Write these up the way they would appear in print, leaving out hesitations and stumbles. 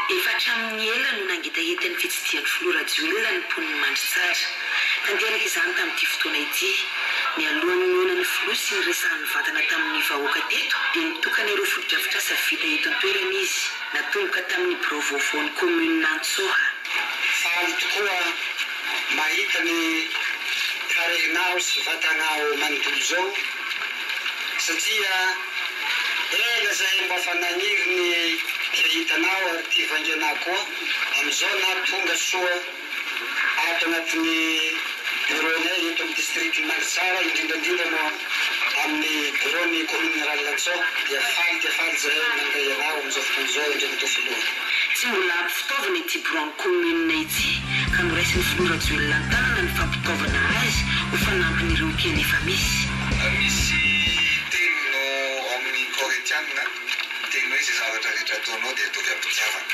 Efa hatramin'ny ela no nangetaheta ny fitsidihan'ny filoha Rajoelina ny mponin'i Mandritsara. Tanteraka izany tamin'ity fotoana ity. Mialohan'ny nihaonan'ny filoha sy niresahany mivantana tamin'ny vahoaka teto dia nitokana ireo fotodrafitrasa vita eto an-toerana izy. Natomboka tamin'ny birao vaovaon'ny kaominina Antsoha. Faly tokoa mahita ny tarehinao sy vatanao manontolo izao satria ela zahay mba fa nagniry ny te hahita anao ary te hivangy anao koa amizao na tonga soa ato anatin'ny bureau-nay eto amin'ny district-n'i Mandritsara, indrindra indrindra moa amin'ny bureau-n'ny commune rurale Antsoha dia faly dia faly izahay mandray anao amin'izao fotoana izao Andriamatoa Filoha. Tsy mbola ampy fitaovana ity biraon'ny commune ity ka noraisin'ny Filoha Rajoelina an-tanana ny fampitaovana azy ho fanampin'ireo kely efa misy. Misy teny no ao amin'ny Koretiana miteny hoe izay zavatra rehetra ataonao dia ataovy am-pitiavana.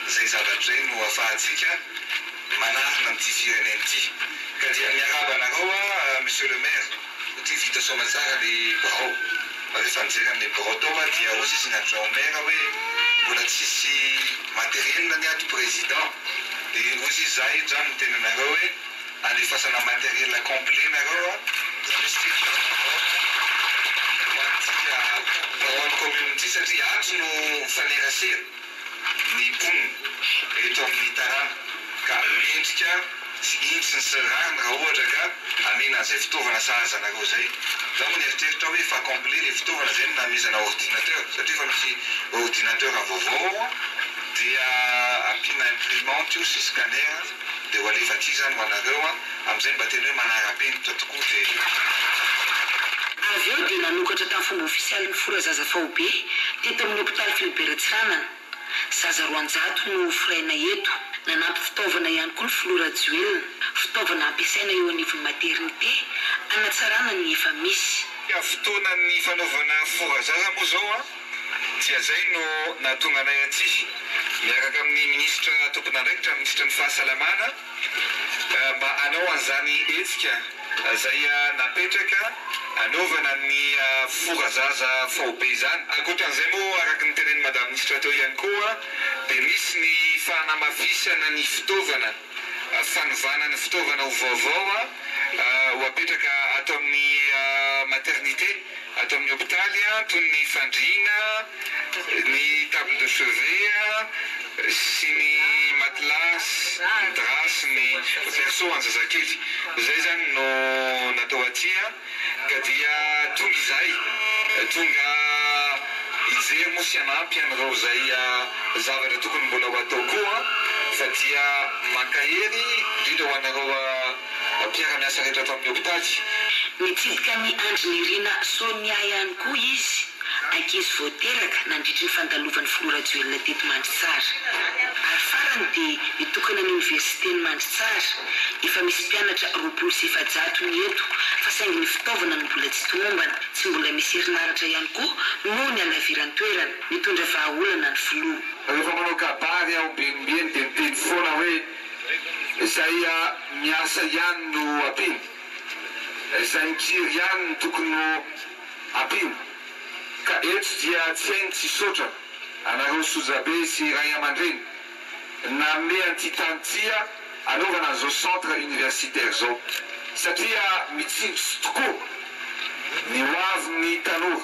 Izay zavatra izay no afahantsika manarina an'ity firenena ity. Ka dia miarahaba anareo aho Monsieur le Maire satria vita soamatsara le birao. Fa rehefa nijery an'le birao tao aho dia hozy izy ny adjoint au maire hoe mbola tsisy matériel ny ato président. Dia hozy izy za eto zany miteny anareo hoe andefasana matériel complet nareo a, zany hoe structure vaovao ho antsika birao an'ny commune ity satria ato no mifanerasera. ny mponina eto amin'ny tanàna ka mendrika sy intsiny sy rariny raha ohatra ka amena an'izay fitaovana sahaza anareo izay. Za moa nieritreritra hoe efa complet le fitaovana izay no nahamezana ordinateur satria efa misy ordinateur vaovao ao dia ampiana imprimante io sy scanner dia ho alefa aty izany ho anareo amin'izay mba tena hoe manara-penitra tokoa le. Avy eo dia nanokatra tamin'ny fomba ofisialy ny fora zaza faobe teto amin'ny hopitaly Philibert Tsiranana. Zaza 200 no hoforaina eto. Nanampy fitaovana ihany koa ny filoha Rajoelina, fitaovana hampiasaina eo anivon'ny maternité hanatsarana ny efa misy. Fotoanan'ny fanaovana fora zaza moa izao dia izay no nahatonga anay aty miaraka amin'ny minisitra tompon'andraikitra, minisitry ny fahasalamana mba hanao an'izany hetsika izay napetraka hanaovana ny fora zaza faobe izany. Ankoatran'izay moa araka ny tenenin'i madame minisitra teo ihany koa dia misy ny fanamafisana ny fitaovana, fanovana ny fitaovana ho vaovao ho apetraka ato amin'ny maternité. Ato amin'ny hopitaly, toy ny fandriana, ny table de chevet sy ny matelas, ny drap sy ny berceau an'ny zazakely. Izay izany no natao aty ka dia tonga izahay, tonga hijery moa sy hanampy an'ireo izay zavatra tokony mbola ho atao koa fa dia mankahery indrindra ho anareo Mpiara-miasa rehetra ato amin'ny hopitaly. Nitsidika an'i Andry Nirina Sonia ihany koa izy, ankizy vao teraka nandritry ny fandalovan'ny filoha Rajoelina teto Mandritsara. Ary farany dia nitokana ny oniversiten'i Mandritsara. Efa misy mpianatra 420 ny eto fa saingy ny fitaovana no mbola tsy tomombana. Tsy mbola misy herinaratra ihany koa noho ny halaviran-toerana. Nitondra vahaolana ny filoha. Rehefa manao kabary aho ombieniombieny dia miteny foana hoe Izay miasa ihany no ampiana. Izay mikiry ihany no tokony ho ampiana. Ka eto dia tsy hay ny tsy hisaotra anareo sojabe sy ray aman-dreny nanome an'ity tany ity hanaovana an'izao centre universitaire izao. Satria mitsinjo tokoa ny ho avin'ny tanora.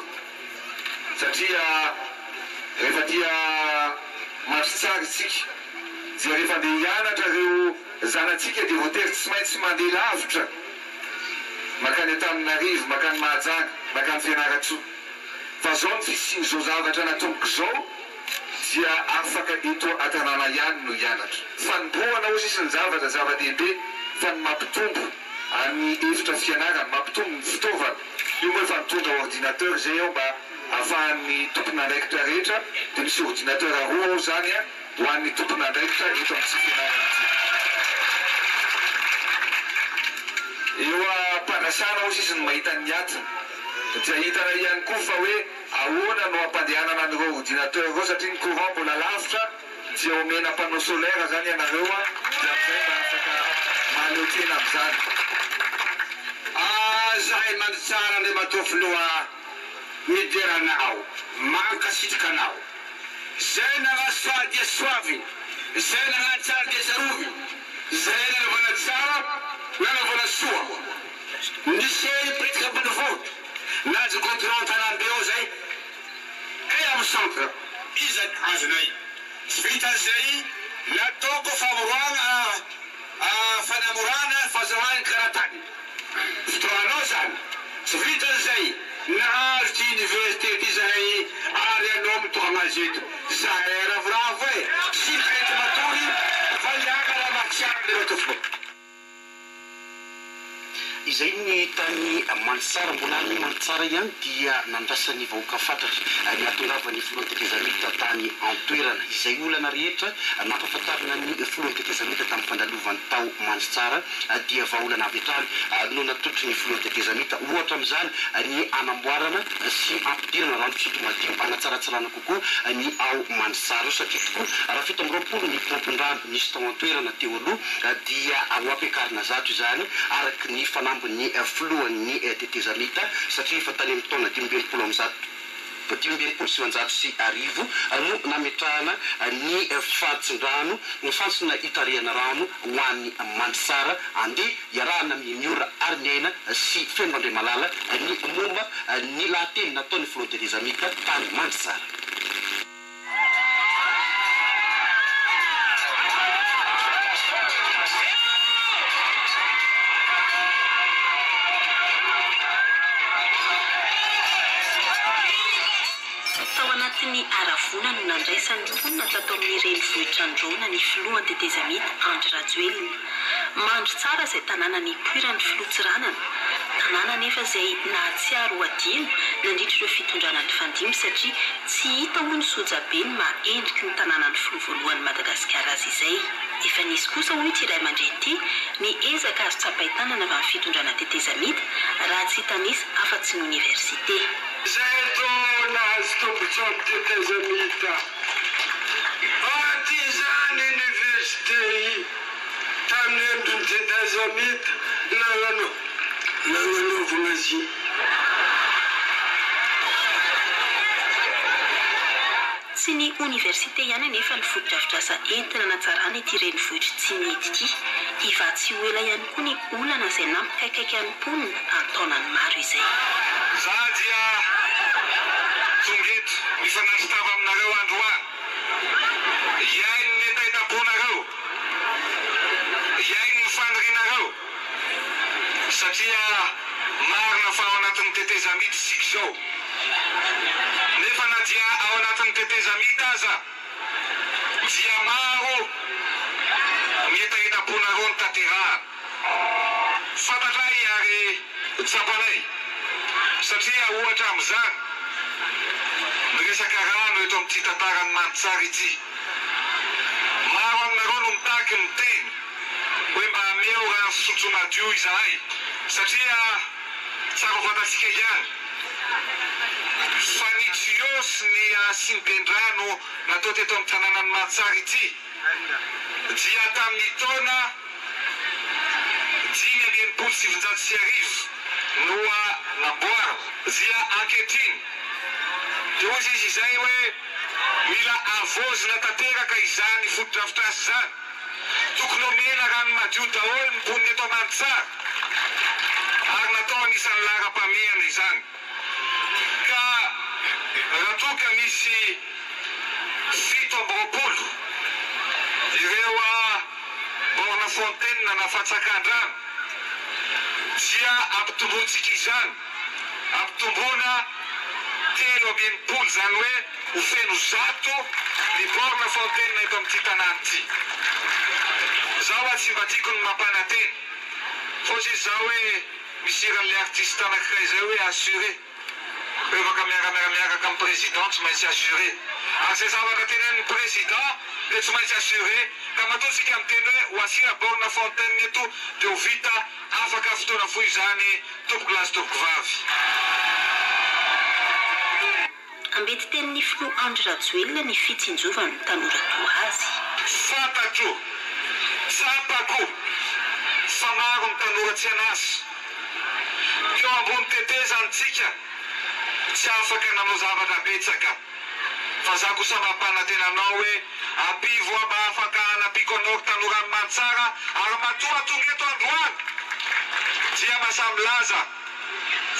Satria rehefa tia mandry tsara isika dia rehefa andeha hianatra ireo zanatsika dia voatery tsy maintsy mandeha lavitra makany Antananarivo, makany Mahajanga, makany Fianarantsoa. Fa zao ny fisian'izao zavatra natomboka izao dia afaka eto an-tanàna ihany no hianatra. Fanombohana hoy sisa ny zavatra zava-dehibe fa ny mampitombo an'ny efitra fianarana, mampitombo ny fitaovana. Io moa efa nitondra ordinateur izay aho mba afahan'ny tompon'andraikitra rehetra dia misy ordinateur roa ao izany ho an'ny tompon'andraikitra eto amin'ity fianarana ity. Eo am-pandrasana hoy sisa no mahita ny atiny dia hitanay ihany koa fa hoe ahoana no hampandehanana an'ireo ordinateur ireo satria ny courant mbola lavitra Dia omena panneau solaire zany ianareo a, dia amizay mba afaka mahaleo tena amizany. Aza mandry tsara Andriamatoa Filoha midera anao, mankasitraka anao. Zay nagnasoa dia soavy, zay nagnano tsara dia tsarovy, zay nanaovana tsara nanaovana soa. Nisy politika ambanivohitra nahazo goudron an-tanàmbe ao zay kay amin'ny centre. Iza azonay tsy vitan'izay nataoko famoroagna fanamorana fazahoany karatany. Fotoanao zany. Tsy vitan'izay nahazo ty université ty zahay ary anao mitohagna azy eto. Zahay ravoravo e! Tsy mety matory fa hiakara mahatsiaro anareo tompoko. Izay ny tany Mandritsara. Mbola any Mandritsara ihany dia nandrasan'ny vahoaka fatratra ny hahatongavan'ny filohan'ny tetezamita tany an-toerana. Izay olana rehetra nampahafantarina ny filohan'ny tetezamita tamin'ny fandalovany tao Mandritsara dia vahaolana avy hatrany no natolotry ny filohan'ny tetezamita. Ohatra amin'izany ny hanamboarana sy hampidirana rano fisotro madio hanatsaratsarana kokoa ny ao Mandritsara io satria tokoa raha 27 ny paompin-drano nisy tao an-toerana teo aloha dia ho ampiakarina 100 izany araka ny fanambin'ny filohan'ny tetezamita satria efa tany amin'ny taona 165 1965 no nametrahana ny fantson-drano, ny fantsona hitarihana rano ho an'i Mandritsara. Andeha hiarahana amin'i Miora Hariniaina sy Feno Randriamalala ny momba ny lahateny nataon'ny filohan'ny tetezamita tany Mandritsara. Tao anatin'ny haravoana no nandraisan'ny mponina tato amin'ny renivohitr'Androna ny filohan'ny tetezamita Andry Rajoelina. Mandry tsara izay tanàna nipoiran'ny filoha Tsiranana, tanàna anefa izay nahatsiaro ho adino nandritra ireo fitondrana nifandimby satria tsy hita hoy ny sojabe ny maha endriky ny tanànan'ny filoha voalohan'i Madagasikara azy izay. Efa nisy kosa hoy ity raiamandreny ity ny ezaka azo tsapain-tanana avy amin'ny fitondrana tetezamita raha tsy hitanisa afa-tsy ny oniversite. Izay eto nahazo tombotsoa amin'ny tetezamita. Aty izany université i tamin'ny andron'ny tetezamita nagnano nagnanaovagna azy io. Tsy ny oniversite ihany anefa ny fotodrafitrasa entina hanatsarana ity renivohitr'i Tsimihety ity. Hivaha tsy ho ela ihany koa ny olana izay nampikaikaika ny mponina an-taonany maro izay. Za dia tonga eto mifanatri-tava aminareo androany hihaino ny hetahetam-ponareo, hihaino ny fanirianareo satria marina fa ao anatin'ny tetezamita isika izao. Nefa na dia ao anatin'ny tetezamita aza dia maro ny hetahetam-ponareo no tanterahana. Fantatray ary tsapanay satria ohatra amin'izany ny resaka rano eto amin'ity tantaran'i Mandritsara ity. Maro aminareo no mitaky miteny hoe mba ameo rano fisotro madio izahay satria tsara ho fantatsika ihany fa ny tuyau sy ny siniben-drano natao teto amin'ny tanànan'i Mahatsara ity dia tamin'ny taona 1965 no namboarina. Dia ankehitriny dia hoy izy izay hoe mila havaozina tanteraka izany fotodrafitrasa izany. Tokony omena rano madio daholo ny mponina eto Mandritsara ary natao anisan'ny laharam-pahamehana izany. Ka raha toa ka misy 27 ireo borne fontaine na fatsakan-drano dia ampitombointsika izany, ampitomboina 63, izany hoe ho feno 100 ny borne fontaine eto amin'ity tanàna ity. Zaho a tsy mba tiako ny mampanantena fa hozy izy zaho hoe misy hiran'ilay artiste anankiray izay hoe assuré. Afaka miara-miara-miaraka amin'ny président tsy maintsy assuré. Ary izay zavatra tenenin'ny président dia tsy maintsy assuré. Ka matoa tsika miteny hoe ho asiana borne fontaine eto dia ho vita afaka fotoana fohy izany tompoko lahy sy tompoko vavy. Ambetitenin'ny filoha Andry Rajoelina ny fitsinjovan'ny tanora toa azy. Fantatro, tsapako fa maro ny tanora tsy an'asa. Teo ambony tetezana tsika tsy afaka nanao zavatra betsaka. Fa za kosa mampanantena anao hoe ampivo aho mba afaka hanampiako anao ry tanoran'i Mantsara ary matoa tonga eto androany dia masahy milaza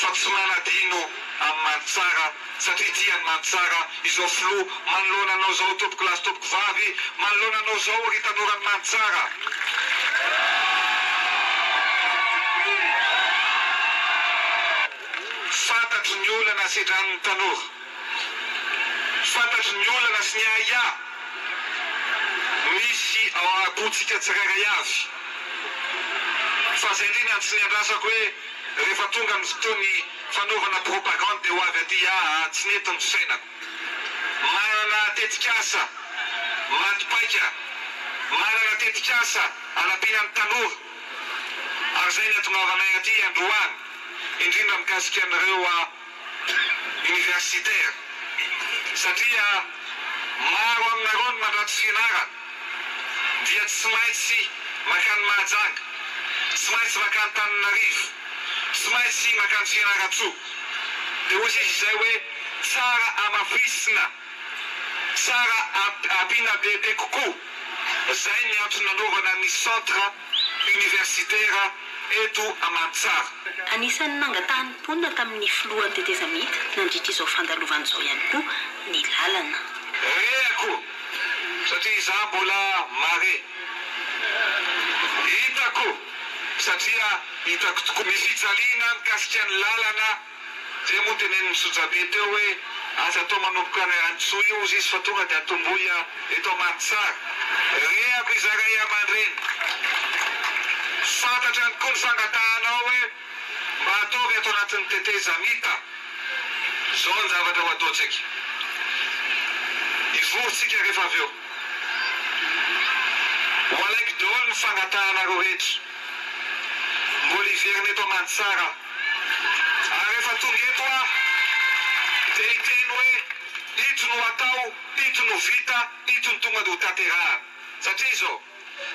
fa tsy manadino an'i Mantsara satria tia an'i Mantsara izao filoha manoloana anao izao tompoko lahy sy tompoko vavy manoloana anao izao ry tanoran'i Mantsara. Fantatro ny olana sedran'ny tanora. Fantatro ny olana sy ny ahiahy misy ao am-pontsika tsirairay avy. Fa izay indrindra no tsy niandrasako hoe rehefa tonga ny fotoan'ny fanaovana propagande dia ho avy aty aa tsy nety ny fisainako. Manana tetikasa maty paika, manana tetikasa hanampiana ny tanora ary izay ny hatongavanay aty androany indrindra mikasika an'ireo universitaire satria maro aminareo ny mandrato fianarana dia tsy maintsy makany Mahajanga, tsy maintsy makany Tananarivo, tsy maintsy makany Fianarantsoa. Dia hoy izy izay hoe tsara hamafisina, tsara ampiana bebe kokoa. Zay ny antony nanaovana ny centre universitaire eto Amantsara. Anisan'ny nangatahan'ny mponina tamin'ny filohan'ny tetezamita nandritra izao fandalovana izao ihany koa ny lalana. Rehako satria izaho mbola mare. Hitako satria hitako tokoa ny fijaliana mikasika ny lalana. Zay moa tenenin'i Sojabe teo hoe aza atao manomboka any Antsohihy io ozy izy fa tonga dia atombohy eto Amantsara. Rehako izahay ray amandreny. Fantatra ihany koa ny fangatahanao hoe mba ataovy ato anatin'ny tetezamita. Zao ny zavatra ho ataontsika. Hivory tsika rehefa avy eo. Ho alaiko daholo ny fangatahanareo rehetra. Mbola hiverina eto Amantsara aho. Ary rehefa tonga eto aho dia hiteny hoe ito no atao, ito no vita, ito no tonga dia ho tanterahana. Satria izao,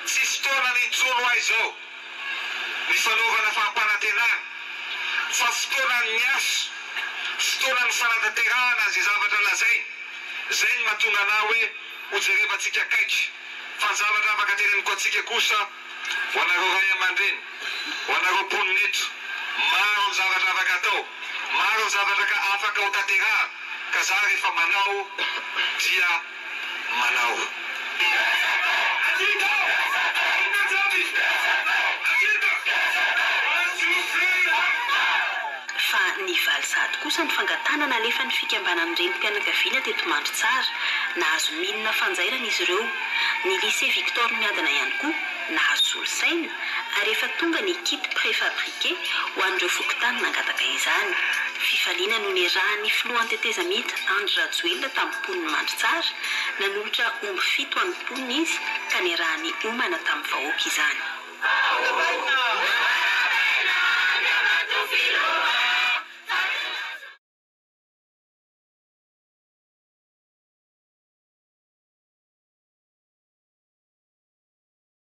tsy fotoanany intsony ho ahy izao ny fanaovana fampanantenana fa fotoanan'ny asa, fotoanan'ny fanatanterahana an'izay zavatra lazaina. Izay no mahatonga anà hoe hojerevantsika akaiky. Fa ny zavatra afaka teneniko antsika kosa, Ho anareo ray aman-dreny, ho anareo mponina eto, maro ny zavatra afaka atao, maro ny zavatra ka afaka ho tanterahana, ka za rehefa manao dia manao. Fa nivaly sahady kosa ny fangatahana nalefan'ny fikambanan'ny renim-pianakaviana teto Mandritsara. Nahazo milina fanjairana izy ireo. Ny Lycée Victor Miadana ihany koa nahazo solosaina ary efa tonga ny kit préfabriqué ho an'ireo fokontany nangataka izany. Fifaliana no niarahan'ny filohan'ny tetezamita Andry Rajoelina tamin'ny mponin'i Mandritsara, nanolotra omby fito an'ny mponina izy ka niarahany homana tamin'ny vahoaka izany.